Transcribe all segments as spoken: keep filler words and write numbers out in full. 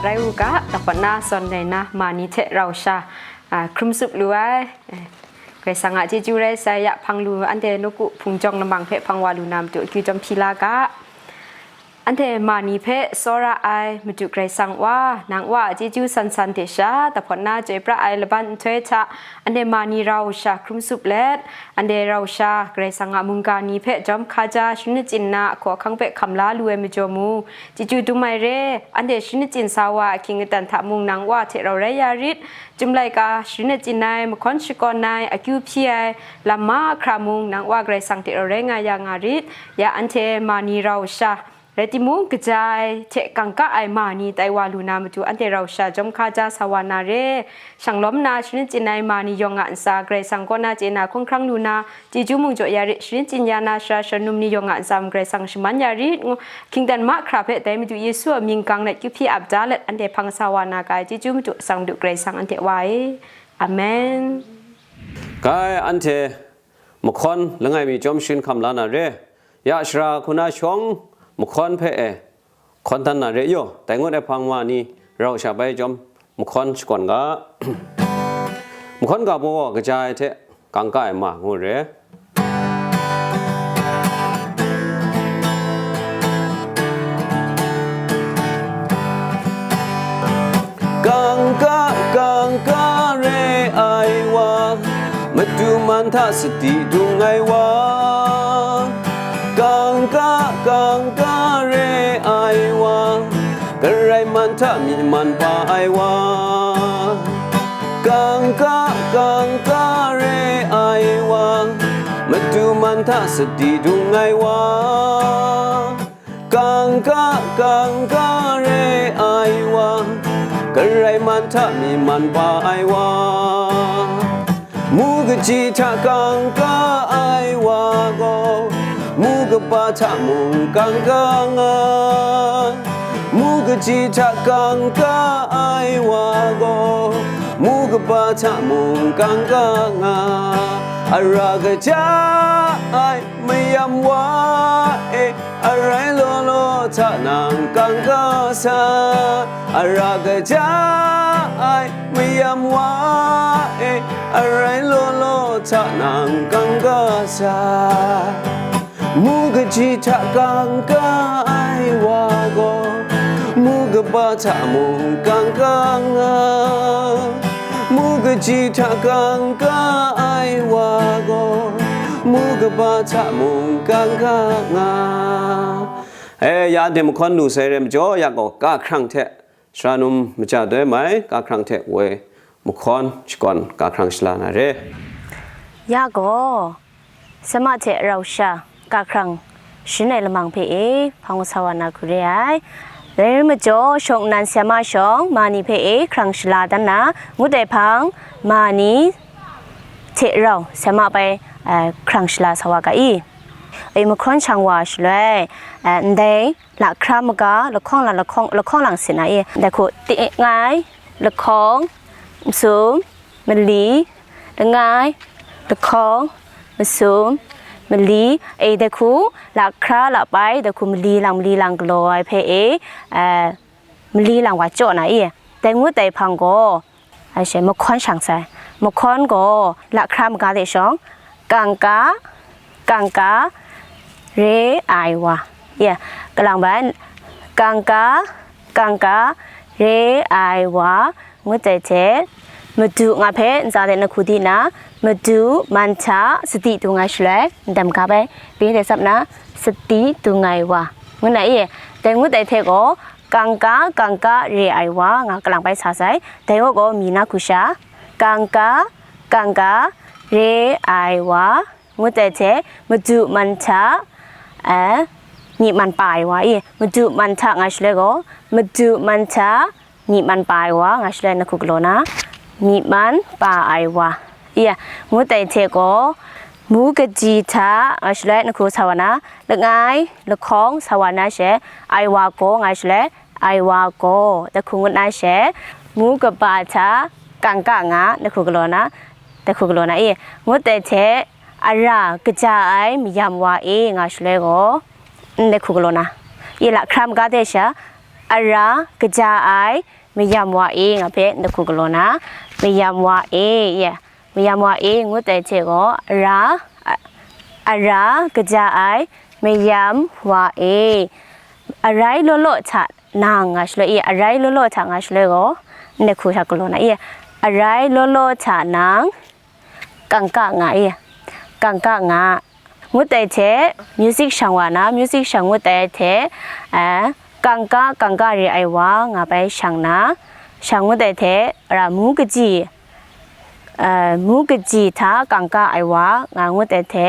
Rai u ga, dapawt na zawn rai na, ma ni hte rau sha, a, hkrum tsup lu ai, e, Karai Kasang a chyeju rai sai, ya hpang lu, anhte nawku hpung jawng lamang hpe hpang wa lu na matu akyu jawm hpyi la ga. Anhte ma ni hpe tsawra ai Madu Karai Kasang Wa, nang Wa a chyeju san san hte sha, dapawt na chyoi pra ai laban nhtoi hta, anhte ma ni rau sha hkrum tsup let, anhte rau sha Karai Kasang a mungga ni hpe jawm hkaja sharin achyin na ahkaw ahkang hpe hkam la lu ai majaw mu, chyeju dum ai re, anhte sharin achyin sa wa ahkying aten hta mung nang Wa hte rau rai ya rit, Chyum laika sharin achyin ai, mahkawn shakawn ai, akyu hpyi ai, lam mahkra mung nang Wa Karai Kasang hte rau rai nga ya nga rit, ya anhte ma ni rau sha, rai timung, kaja ai hte kangka ai ma ni tai wa lu na matu anhte rau sha jawm hkaja sa wa na re, shang lawm nna sharin achyin ai ma ni yawng a ntsa Karai Kasang kaw na chye na hkawng hkrang lu na, chyeju mung jaw ya rit, sharin achyin ya na sara shanum ni yawng a ntsa mung Karai Kasang shaman ya rit, ngu hkying aten mahkra hpe dai Madu Yesu a mying gang let kyu hpyi ap da let anhte hpang sa wa na ga ai chyeju madu atsang Madu Karai Kasang anhte Wa e. Amen. Kai anhte mahkawn langai mi chyawm sharin hkam la na re, ya shara hku na shawng mahkawn hpe e hkawn dan na re yaw, dai ngut ai hpang ma ni rau sha bai chyawm mahkawn shakawn ga. Mahkawn ga baw gaw kaja ai hte kangka ai ma ngu re. Kangka, kangka re ai wa, matu man hta sadi dung ai wa. Kangka, kangka re ai wa, Karai man hta myi man pa ai wa. Kangka, kangka re ai wa, matu man hta sadi dung ai wa. Kangka, kangka re ai wa, Karai man hta myi man pa ai wa. Mu kaji hta kangka ai wa gaw, mu kaba hta mung kangka nga. Mu kaji hta kangka ai wa gaw, mu kaba hta mung kangka nga. Ara kaja ai mayam wa e, arai law law hta nang kangka sa. Ara kaja ai mayam wa e, arai law law hta nang kangka sa. Mu kaji hta kangka ai wa gaw, mu kaba hta mung kangka nga. Mu kaji hta kangka ai wa gaw, mu kaba hta mung kangka nga. E, ya anhte mahkawn lu sai re majaw, ya gaw kahkrang hte sara num maja doi mai, kahkrang hte woi mahkawn shakawn kahkrang shala na re. Ya gaw, sema hte rau sha kahkrang sharin ai lamang hpe e hpang sa wa na hku re ai. Dai rai majaw, shawng nnan sema shawng ma ni hpe e hkrang shala dan na, ngut ai hpang ma ni hte rau sema bai, eh, hkrang shala sa wa ga i. E, mahkawn shang wa shaloi, eh, ndai lahkra maga lahkawng lang, lahkawng, lahkawng lang sit na e, dai hku, langai, lahkawng, masum, mali, langai, lahkawng, masum, mali, e, dai hku, lahkra, lahpai, dai hku, mali lang, mali lang galaw ai hpe e, eh, mali lang wa chyaw na e, dai ngut ai hpang gaw, Ai she, mahkawn shang sai. Mahkawn gaw lahkra maga hte shawng, kangka, kangka, re ai wa. Ya, kalang bai, kangka, kangka, re ai wa, ngut ai hte, madu nga hpe ntsa de na hku di na, madu man hta sadi dung ai shaloi, ndam ga bai, byin de tsap na, sadi dung ai wa, ngu na i, dai ngut ai hte gaw, kangka, kangka re ai wa nga kalang bai sa sai. Dai wa gaw mi na hku sha, kangka, kangka re ai wa, ngut ai hte, madu man hta, eh, myi man pa ai wa i, madu man hta nga shaloi gaw, madu man hta myi man pa ai wa nga shaloi na hku galaw na, myi man pa ai wa, i, ngut ai hte gaw, mu kaji hta nga shaloi na hku sa wa na, langai, lahkawng sa wa na she, ai wa gaw nga shaloi, ai wa gaw, dai hku ngut na she, mu kaba hta kangka nga, dai hku galaw na, dai hku galaw na i, ngut ai hte, ara kaja ai mayam wa e nga shaloi gaw, ndai hku galaw na, i, lahkra maga de sha, ara kaja ai mayam wa e, nga hpe n-, hku galaw na, mayam wa e, ye, mayam wa e ngut ai hte gaw, ara, a-, ara kaja ai mayam wa e, arai law law hta nang nga shaloi, ye, arai law law hta nga shaloi gaw, n-, hku hta galaw na, ye, arai law law hta nang, kangka nga, ye, kangka nga, ngut ai hte, music shang wa na, music shang ngut ai hte, a, kangka, kangka re ai wa nga bai shang na, shang ngut ai hte, ra mu kaji, a, mu kaji hta kangka ai wa nga ngut ai hte,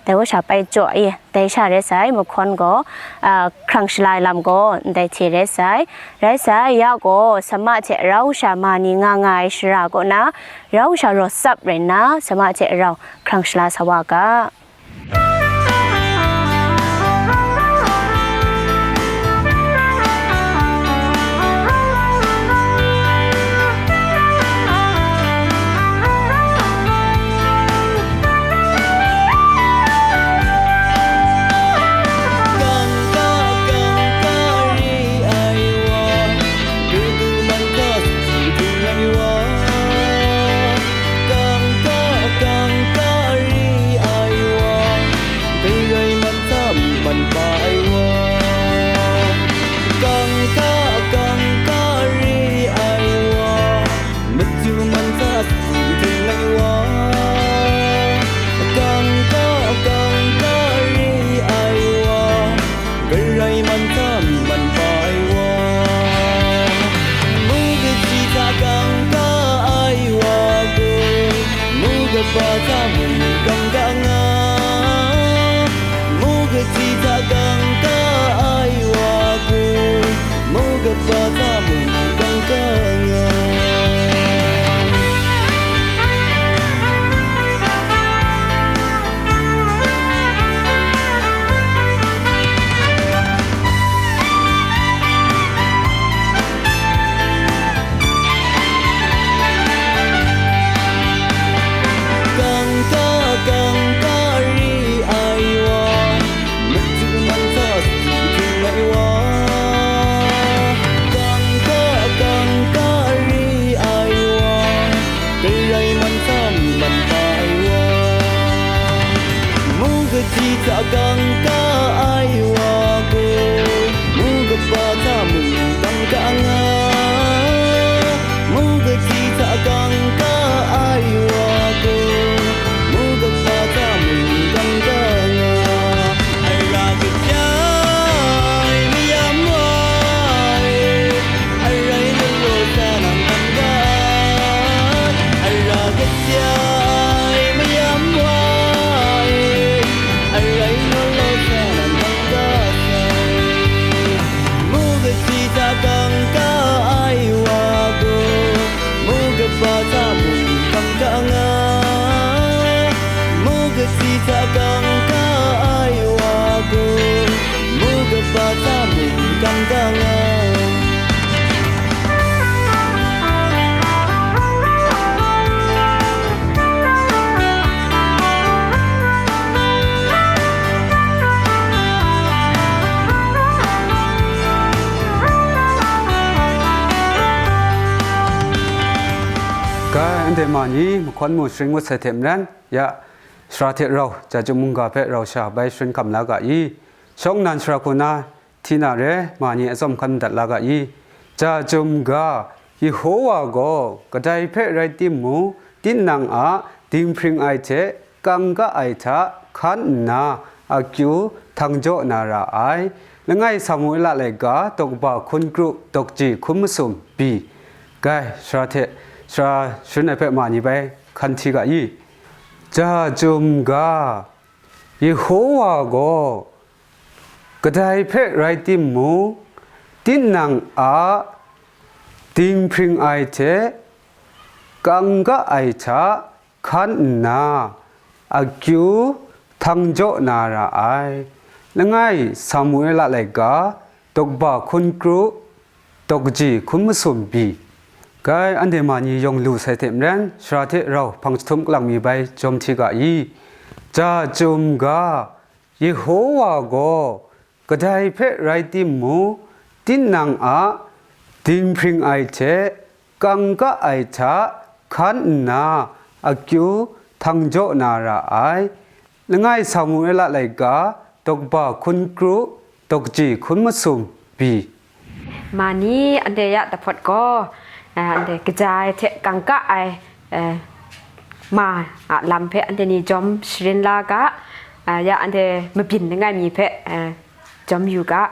dai wa sha bai jaw, ye, dai sha rai sai, mahkawn gaw, a, hkrang shala ai lam gaw ndai hte rai sai. Rai sai, ya gaw, sama hte rau sha ma ni nga nga ai shara kaw na, rau sha raw tsap rai nna, sama hte rau hkrang shala sa wa ga. Kangka, kangka re ai wa, Karai man hta sadi hpring ai wa. Kangka, kangka re ai wa, Karai man hta man pa ai wa. Kangka, kangka re ai wa, Machyu man hta sadi hpring ai wa, kangka, kangka re ai wa, Karai man hta man pa ai wa. Mu kaji hta kangka ai wa gaw, mu kaba hta mung kangka nga. Mu kaji hta kangka ai wa gaw, mu kaba hta mung kangka nga. Kangka, kangka re ai wa, Machyu man hta sadi hpring ai wa. Kangka, kangka re ai wa, Karai man hta man pa ai wa. Mu kaji hta kangka ai wa gaw, mu kaba hta mung kangka nga. Mu kaji hta kangka ai wa gaw, mu kaba hta mung kangka nga. Ara kaja ai mayam wa e, arai law law sa nang kangka ai. Ara kaja ai mayam wa e, arai law law sa nang kangka sai. Mu kaji hta kangka ai wa gaw, mu kaba hta mung kangka nga. Mu kaji hta kangka ai wa gaw, mu kaba hta mung kangka nga. Ga anhte ma ni mahkawn mu sharin ngut sai hte maren, ya, sara hte rau, Ja Chyum mungga hpe rau sha bai sharin hkam la ga i, shawng nnan sara hku na, Hti na re, ma ni atsawm hkan madat la ga i? Ja Chyum ga, Yehowa gaw kadai hpe rai timung, tinang a dinghpring ai hte kangka ai hta hkan nna, akyu htang jaw na ra ai. Langai Samuela laika, daw kaba hkun kru, daw kaji hkun masum, bi. Gai, sara hte, sara sharin ai hpe ma ni bai hkan hti ga i? Ja Chyum ga, Yehowa gaw kadai hpe rai timung, tinang a dinghpring ai hte kangka ai hta hkan nna, akyu htang jaw na ra ai. Langai Samuela laika, daw kaba hkun kru, daw kaji hkun masum, bi. Gai, anhte ma ni yawng lu sai hte maren, sara hte rau hpang jahtum kalang mi bai jawm hti ga i? Ja Chyum ga, Yehowa gaw kadai hpe rai timung, tinang a dinghpring ai hte kangka ai hta hkan nna akyu htang jaw na ra ai. Langai Samuela laika, daw kaba hkun kru, daw kaji hkun masum, bi. Ma ni, anhte ya tahpawt gaw, eh, anhte kaja ai hte kangka ai, eh, ma a lam hpe anhte ni jawm sharin la ga, eh, ya anhte mabyin langai mi hpe, eh, jawm yu ga.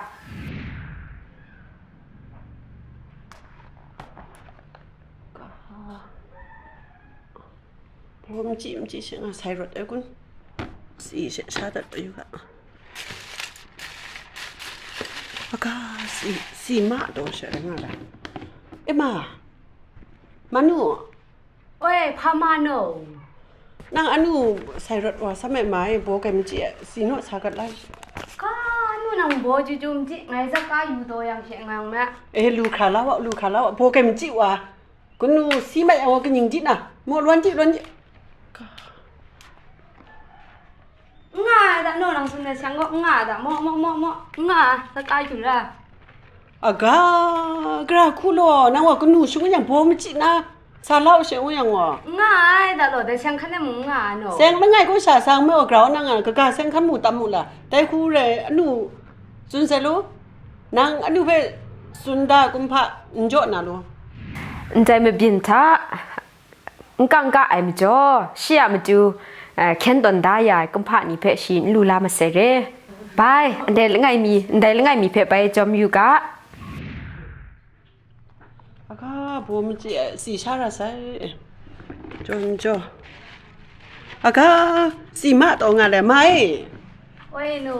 Baw machyi machyi she nga sai rawt ai kun? Si she sha dat yu ga. Aga, si, si ma taw she nga la. E ma, Manu. Oi, hpa ma no? Nang anu sai rawt wa sam e ma e, baw kai machyi e, si naw sa gat la. Ka anu nang baw chyu chyu machyi, ngai za ka yu taw yang she ngang ma. E, lu hkra la wa, lu hkra la wa, baw kai machyi wa. Kanu si mai yang wa kaning di na, maw, lwan di, lwan di. Nga ai da, no, nang tsun ai shang gaw, nga ai da, maw, maw, maw, maw, nga ai, sa kai hkyu ra. Aga, gara hku law, nang wa kanu shung yang baw machyi na, sa lau she ngu yang wa. Nga ai da law, dai seng hkan e mung nga ai no. Seng langai kaw sha sang me wa grau nang a, kaga seng hkan mu tam mu la, dai hku rai, anu, tsun sai lu, nang anu hpe tsun da kumhpa n jaw na lu. Ndai mabyin hta, n kangka ai majaw, shi a matu, eh, hkyen tawn da ya ai kumhpa ni hpe shi n lu la masai re. Bai, ndai langai mi, ndai langai mi hpe bai jawm yu ga. Aga, baw machyi, eh, si sha ra sai. Jaw, jaw. Aga, si ma taw nga le, ma e. Oi, nu.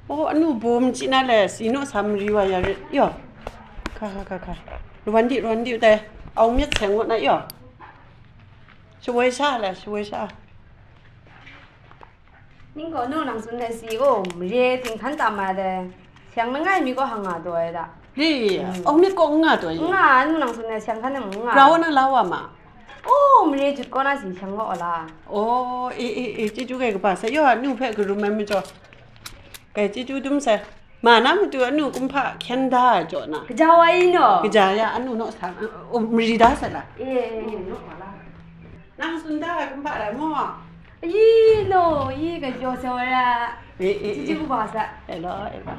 O, anu baw machyi na le, si naw sa mari wa ya rit. Yaw. Hka, hka, hka, hka. Lwan di, lwan di, dai. Au myit seng ngut na, yaw. Shawoi sha le, shawoi sha. Ning gaw nu nang tsun ai si, o, mare ting hkan tam ai dai. Seng langai mi gaw hang nga taw ai da. Li, mm, au myit gaw n nga taw ai. Nga, nu nang tsun ai seng hkan e mung nga. Grau na la wa ma. O, mare jut kaw na si seng gaw la. O, e, e, e, chyeju kai kaba sai, yaw, anu hpe karum ai majaw. Kai chyeju dum sai. Ma na matu anu kumhpa hkyen da ai jaw na. Kaja wa i no? Kaja ya, anu naw sa, o, mari da sai la. E, e, e. Nang tsun da ai kumhpa rai maw? Yi no, yi ka jaw sa wa ra. E, e, e. Chyeju kaba sai. E lo, e lo.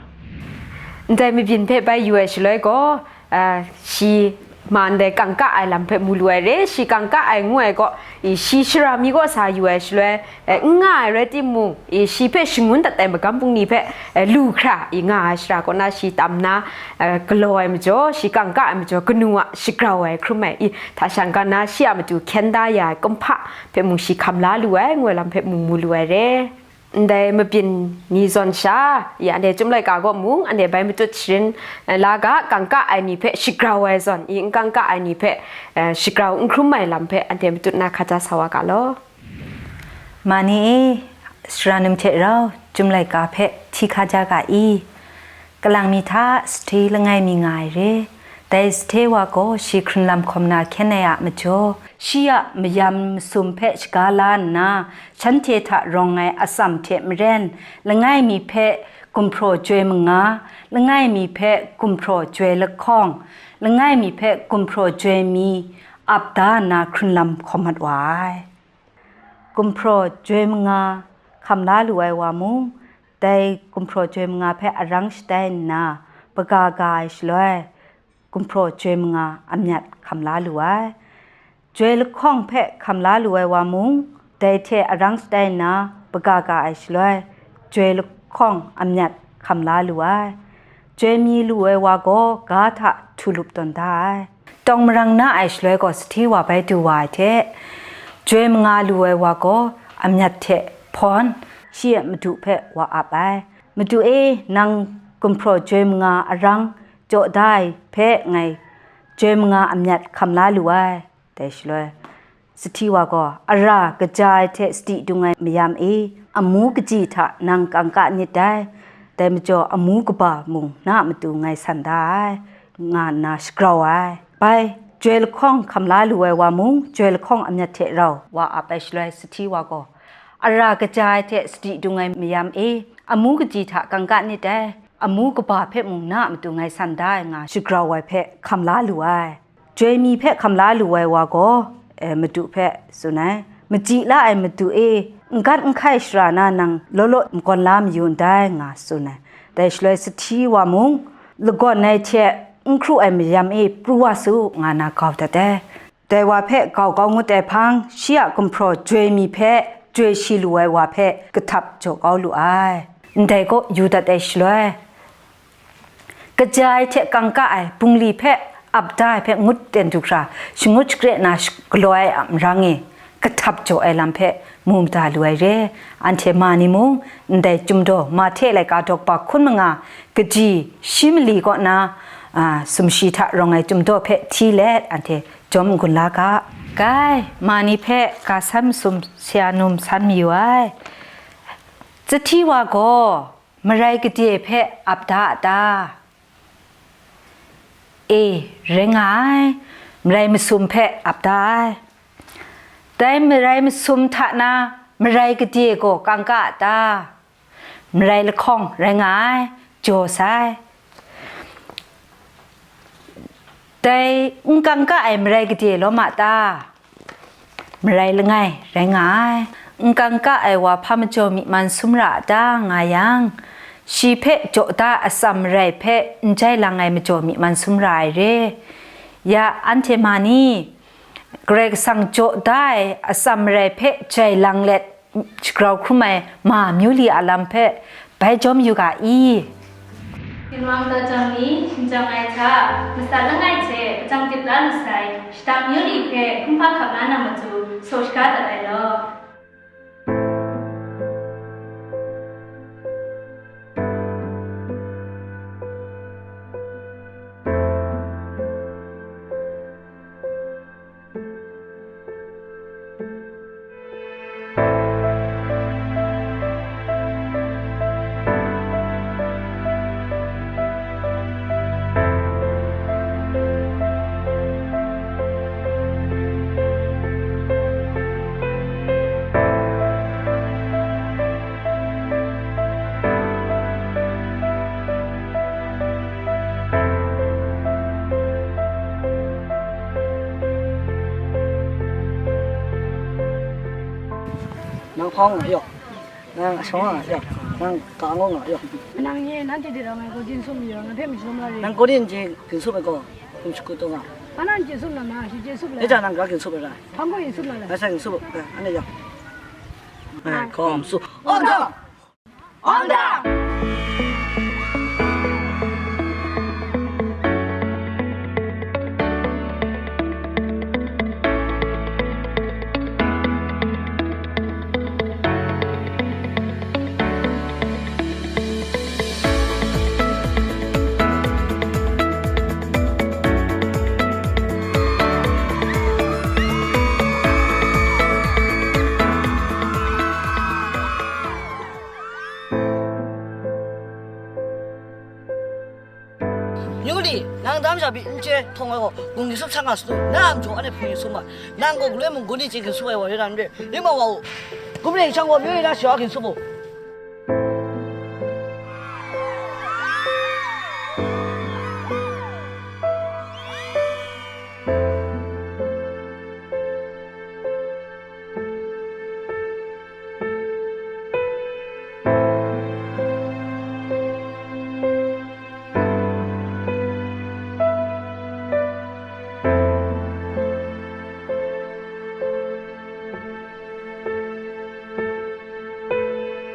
Ndai mabyin hpe bai yu ai shaloi gaw, ah, shi ma ndai kangka ai lam hpe mu lu ai re, shi kangka ai ngu ai gaw, i, shi shara mi kaw sa yu ai shaloi, eh, n nga ai rai timung, i, shi hpe shangun dat ai magam bungli hpe, eh, lu hkra, i, nga ai shara kaw na shi tam na, eh, galaw ai majaw, shi kangka ai majaw, kanu a shagrau ai hkrum ai, i, hta shang ga na shi a matu hkyen da ya ai kumhpa hpe mung shi hkam la lu ai, ngu ai lam hpe mung mu lu ai re. Ndai mabyin ni zawn sha, i, anhte Chyum laika gaw mung, anhte bai matut sharin, eh, la ga, kangka ai ni hpe shagrau ai zawn, i, n kangka ai ni hpe, eh, shagrau n hkrum ai lam hpe anhte matut na hkaja sa wa ga law. Ma ni e, sara num hte rau, Chyum laika hpe hti hkaja ga i. Kalang mi hta sahte langai mi nga ai re. Dai sahte wa gaw shi hkrunlam hkawm na hkyen ai a majaw, shi a mayam masum hpe shaga la nna, shanhte hta rawng ai atsam hte maren, langai mi hpe gumhpraw joi manga, langai mi hpe gumhpraw joi lahkawng, langai mi hpe gumhpraw joi mi ap da nna hkrunlam hkawm mat wa ai. Gumhpraw joi manga hkam la lu ai wa mung, dai gumhpraw joi manga hpe arang shatai nna, baga ga ai shaloi, gumhpraw joi manga amyat hkam la lu ai. Joi lahkawng hpe hkam la lu ai wa mung, dai hte arang shatai nna, baga ga ai shaloi, joi lahkawng amyat hkam la lu ai. Joi mi lu ai wa gaw ga hta htu lup tawn da ai. Tawng marang na ai shaloi gaw, sahte wa bai du wa ai hte, joi manga lu ai wa gaw, amyat hte hpawn, shi a madu hpe wa ap ai. Madu e, nang gumhpraw joi manga arang jaw da ai hpe ngai joi manga amyat hkam la lu ai. Dai shaloi, sahte wa gaw, ara kaja ai hte sadi dung ai mayam e, amu kaji hta nang kangka nit dai, dai majaw amu kaba mung na a matu ngai san da ai, nga nna shagrau ai. Bai, joi lahkawng hkam la lu ai wa mung, joi lahkawng amyat hte rau wa ap ai shaloi, sahte wa gaw, ara kaja ai hte sadi dung ai mayam e, amu kaji hta kangka nit dai, amu kaba hpe mung na a matu ngai san da ai nga shagrau ai hpe hkam la lu ai. Chyoi mi hpe hkam la lu ai wa gaw, e, madu hpe tsun ai, machyi la ai madu e, n gat n hkai shara na nang law law magawn la mayu ndai, nga tsun ai. Dai shaloi sahti wa mung, lagawn ai hte n hkru ai mayam e pru wa su, nga na gau dat ai. Dai wa hpe gau kau ngut ai hpang, shi a gumhpraw chyoi mi hpe chyoi shi lu ai wa hpe kahtap jaw kau lu ai. Ndai kaw yu dat ai shaloi, kaja ai hte kangka ai bungli hpe ap da ai hpe ngut ten du hkra, shangut shakre na sh-, galaw ai a marang e kahtap jaw ai lam hpe mu mada lu ai re. Anhte ma ni mung ndai Chyum Daw Mahte laika daw kaba hkun manga kaji shi mali kaw na, a, sumshi hta rawng ai Chyum Daw hpe hti let anhte jawm n-gun la ga. Kai, ma ni hpe ga san masum saya num san mayu ai. Tsahti wa gaw marai gade hpe ap da a ta? E, rai nga ai, marai masum hpe ap da ai. Dai marai masum hta na marai gade gaw kangka a ta? Marai lahkawng rai nga ai, jaw sai. Dai n kangka ai marai gade lawm a ta? Marai langai rai nga ai. N kangka ai wa hpa majaw myi man sum ra a ta, nga yang, shi hpe jaw da atsam marai hpe n jai lang ai majaw myi man sum ra ai re. Ya, anhte ma ni, Karai Kasang jaw da ai atsam marai hpe jai lang let, shagrau hkrum ai ma myu li a lam hpe bai jawm yu ga i? Ginwang daw jang ni shinggyim ai hta, masat langai hte hpajang dip la lu sai, shadang myu li hpe hkumhpa hkap la na matu, saw shaga dat ai law. Nang hpawng nga yaw, nang shawng nga yaw, nang ka ngawng nga yaw. Nang nye nanhte de rau ngai gaw ginsup mi yaw, nang hpe mashawm la re. Nang gaw din je ginsup ai gaw, hkum shakut taw nga. Anang je sup na ma, shi je sup la. E ja nang ga ginsup ai ra. Hpang gaw ginsup na la. Ngai sa ginsup, eh, ane yaw. Eh, hkum su. Oh, no! Ong dang! မျိုးလီ နင်တမ်းရှာပြီး ဦးကျဲထုံဝဲကို ဂုံကင်ဆုပ်ဆန်းကဆို နမ်းကြော်အဲ့နဲ့ဖုန်ဆုပ်မှာ နင်ကိုကလွဲမုန်ကိုနေချင်းကဆုပ်ဝဲဝါရမ်းတဲ့ ဒီမှာဝါကို ကိုမလေးချောင်းကိုမျိုးရည်လားရှာကင်ဆုပ်ဖို့ Nang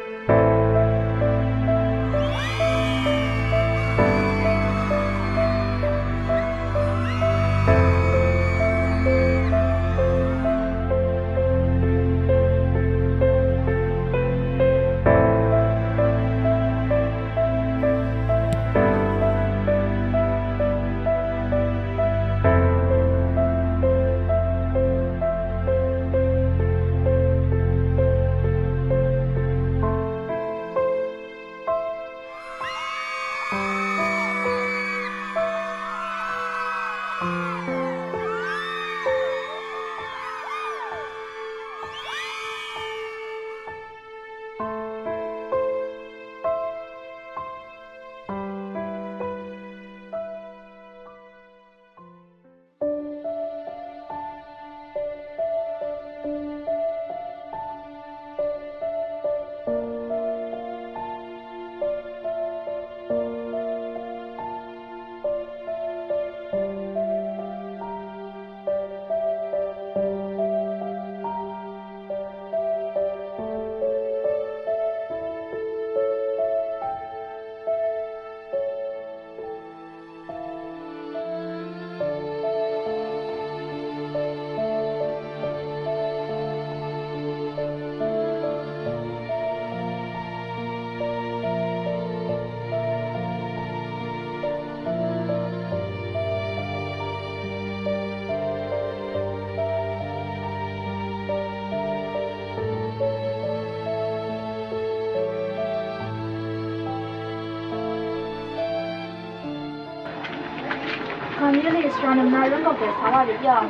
Really is trying to marry Uncle Chris. How about you? Yeah.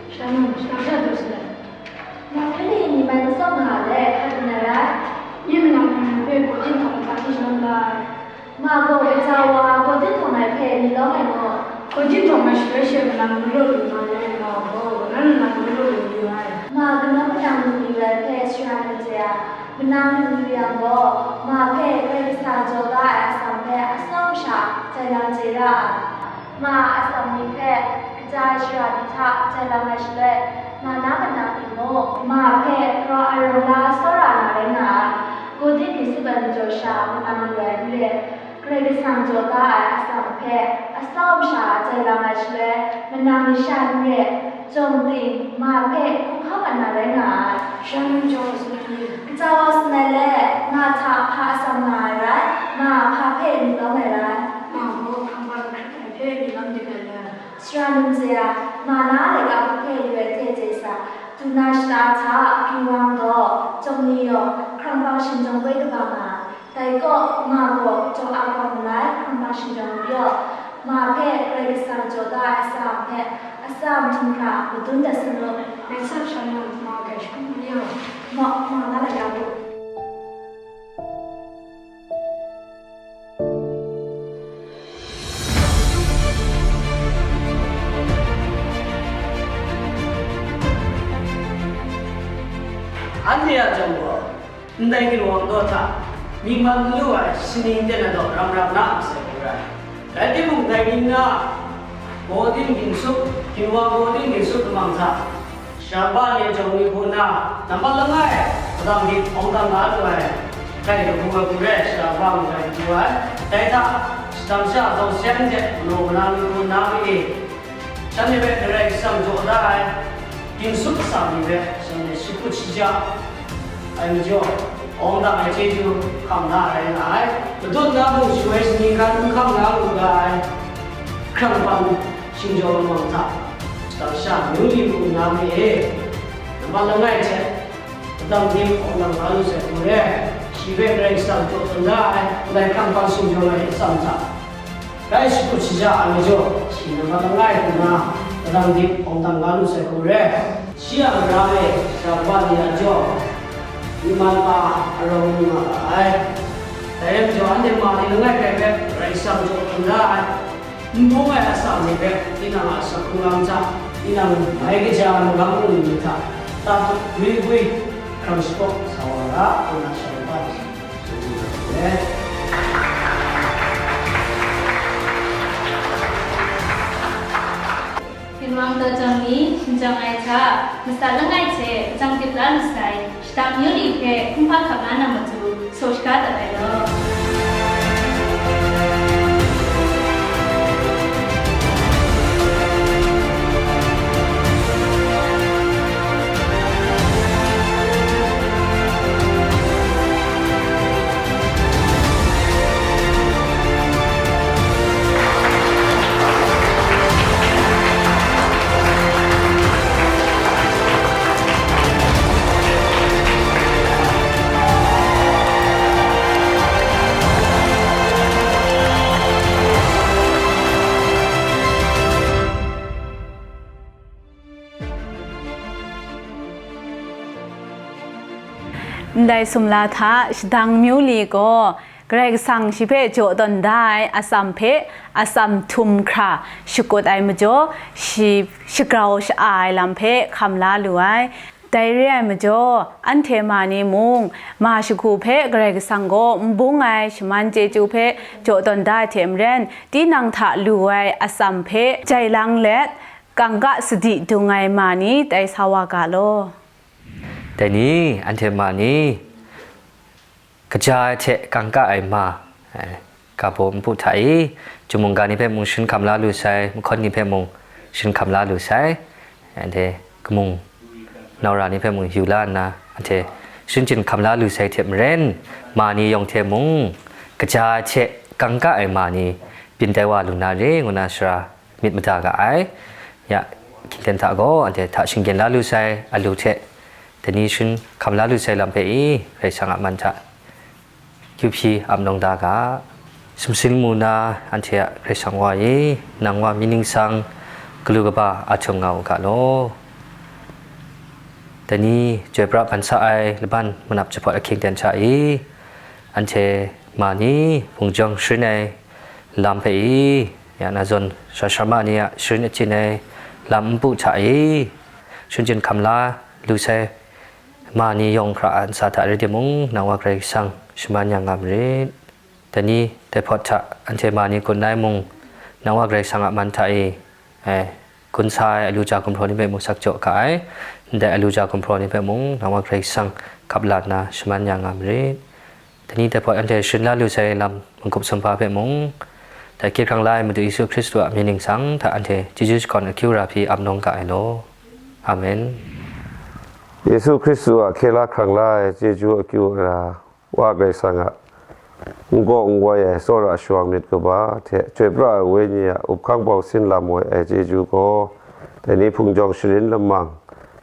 Shalom, shalom, shalom. Nang ni ni mai masawng nga le, hkrat nna rai? Nye manang ni hpe gaw jin htawng hkrat ni shalom lai. Ma gaw gaja wa gaw jin htawng ai hpe myit lawm ai maw? Gaw jin htawng ai shaloi she manang galaw lu nga le, ma gaw, kanan manang galaw lu yu ai. Ma kanau manang lu yu ai hpe sara ni chye ai. Manang lu yu yang gaw, ma hpe Karai Kasang jaw da ai atsam hpe atsawm sha jai lang chye ra ai. Ma a atsam ni hpe kaja ai sara ni hta jai lang ai shaloi, ma na manang ni mung, ma hpe rau a rawng la tsawra na rai nga ai. Gawdin ni tsup ai majaw sha manang lu ai n re, Karai Kasang jaw da ai atsam hpe atsawm sha jai lang ai shaloi, manang ni sha n re, jawng ting, ma hpe hkungga mat na rai nga ai. Shan jawng tsun ai ni, kaja wa tsun ai le, ma hta hpa atsam nga ai rai, ma hpa hpe myit lawm ai rai. Ma gaw hkrang hpan hkrit ai hpe myit lawm dik ai le. Sara ni chye ai, ma na laika hpe yu ai hte chye sa, duna shata hta, ginwang daw, jawng ni yaw, hkrang hpan shingjawng poi kaba nga ai. Dai kaw, ma gaw jaw a kau malai, hkrang hpan shingjawng pyaw, ma hpe Karai Kasang jaw da ai atsam hpe, atsam htum hkra madun dat sa nu. Rai sa, shan nang ma grai shagu mayu. Ma, ma na lai ya bu. Anhte a jawng gaw, ndai ginwang daw hta, myit mat n lu ai shaning ten na daw ram ram na masai hku rai. Rai timung, dai ning na, gawdin ginsup, ginwang gawdin ginsup lamang hta, shara ni a jawng ni hku nna, nambat langai, padang dip awng dang la lu ai, grai kabu ai hku rai, shara ni grai du ai. Dai hta, shadang sha zaw seng hte, galaw mana ni hku nna mi e, shanhte hpe Karai Kasang jaw da ai, ginsup atsam ni hpe shanhte shakut shaja ai majaw, awng dang ai chyeju hkam na rai nga ai. Madun na mung shaloi shaning hkan n hkam na lu ga ai, hkrang hpan shingjawng lamang hta, shadang sha amyu ni hku nna mi e, nambat langai hte, padang dip awng dang la lu sai hku re, shi hpe Karai Kasang jaw tawn da ai, ndai hkrang hpan shingjawng ai atsam hta, rai shakut shaja ai majaw, shi nambat langai hku nna, padang dip awng dang la lu sai hku re. Shi a mara e, shara ni a jawng, myit mat ma a rawng lu nga ra ai. Dai rai majaw, anhte ma ni langai hkrai hpe Karai Kasang jaw hkrum da ai, n bung ai atsam ni hpe tinang a asak hkungga hta, tinang mai kaja ai magam mung ni hta, tat gwi gwi hkrang shapraw sa wa ra, ngu na shalom hpa. Ginwang daw jawng ni shingjawng ai hta, masat langai hte hpajang dip la lu sai, shadang amyu ni hpe hkungga hkap la na matu, saw shaga dat ai law. Ndai sumla hta shadang amyu ni gaw Karai Kasang shi hpe jaw tawn da ai atsam hpe atsam htum hkra shakut ai majaw, shi shagrau sha-a ai lam hpe hkam la lu ai. Dai re ai majaw, anhte ma ni mung, ma shagu hpe Karai Kasang gaw n bung ai shaman chyeju hpe jaw tawn da ai hte maren, tinang hta lu ai atsam hpe jai lang let, kangka sadi dung ai ma ni tai sa wa ga law. Dai ni, anhte ma ni, kaja ai hte kangka ai ma, eh, ga baw npu hta i, chyum mungga ni hpe mung sharin hkam la lu sai, mahkawn ni hpe mung sharin hkam la lu sai, anhte kamung naura ni hpe mung yu la nna, anhte sharin chyum hkam la lu sai hte maren, ma ni yawng hte mung, kaja ai hte kangka ai ma ni byin tai wa lu na re, ngu na sara myit mada ga ai. Ya, hkying ten hta gaw anhte hta shinggyim la lu sai, alu hte Dai ni sharin hkam la lu sai lam hpe i, Karai Kasang a man hta kyu hpyi ap nawng da ga. Sumsing mu na anhte a Karai Kasang Wa e, nang Wa mi ningsang galu kaba a htum nga u ga law. Dai ni chyoi pra ban sa ai laban manap jahpawt ahkying ten hta e, anhte ma ni hpung jawng sharin ai lam hpe i, ya na zawn sara sara ma ni a sharin achyin ai lam npu hta e, sharin chyum hkam la lu sai ma ni yawng hkra a ntsa hta rai timung, nang Wa Karai Kasang shaman ya nga marit. Dai ni dai hpawt hta anhte ma ni gun ai mung, nang Wa Karai Kasang a man hta e, e, gun sa ai alu ja gumhpraw ni hpe mung sak jaw ga ai. Ndai alu ja gumhpraw ni hpe mung, nang Wa Karai Kasang hkap la nna shaman ya nga marit. Dai ni dai hpawt anhte sharin la lu sai lam, mangup sumhpa hpe mung, dai hkye hkrang la ai Madu Yesu Hkristu a mying ningsang hta anhte chyeju shakawn akyu ra hpyi ap nawng ga ai law. Amen. Yesu Hkristu a hkye la hkrang la ai chyeju akyu ra, Wa Karai Kasang a n-gaw n-wai ai tsawra shawang myit kaba hte, chyoi pra ai Wenyi a up hkang bau sin lam woi ai chyeju gaw, dai ni hpung jawng sharin lamang,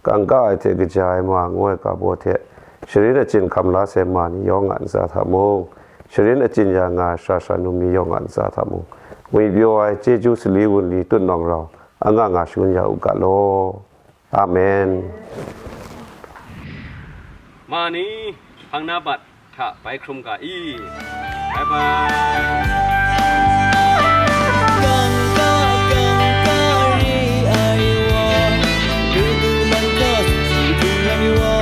kangka ai hte kaja ai ma ngu ai ga baw hte, sharin achyin hkam la sai ma ni yawng a ntsa hta mung, sharin achyin ya nga ai sara sara num ni yawng a ntsa hta mung, ngwipyaw ai chyeju sali wunli tut nawng rau, anga nga shangun ya u ga law. Amen. Ma ni, hpang na bat hta bai hkrum ga i. Bye bye. Kangka, kangka ri ai wa, du du man hta sing du ai wa.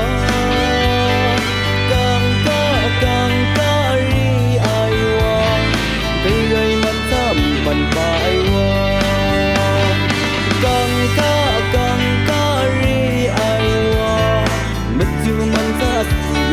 Kangka, kangka ri ai wa, du rai man hta man pa ai wa. Kangka, kangka ri ai wa, matu man hta sing